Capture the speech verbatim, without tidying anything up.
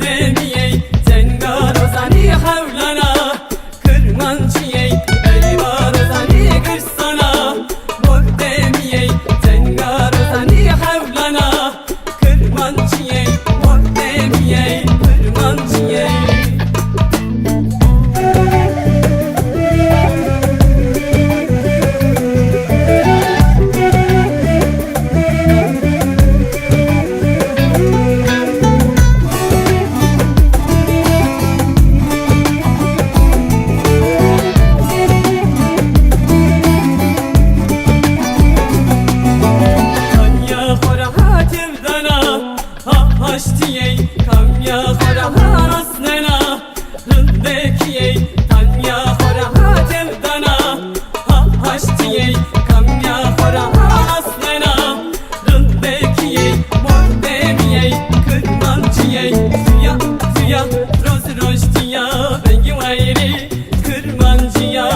Demîyey tenga rozanî hewlana, kirmancîyey beyva rozanî girsana. Mor demîyey tenga rozanî hewlana, kirmancîyey mor demîyey kirmancîyey. Tanya xora hatim dana, ha haştiyey, kamya xora ha asnena. Rindekiyey, tanya xora hatim dana, ha haştiyey, kamya xora ha asnena. Rindekiyey, mordemiyey, kirmanciyey, suya, suya, roz roştiya, vengî wayirî, kirmanciya.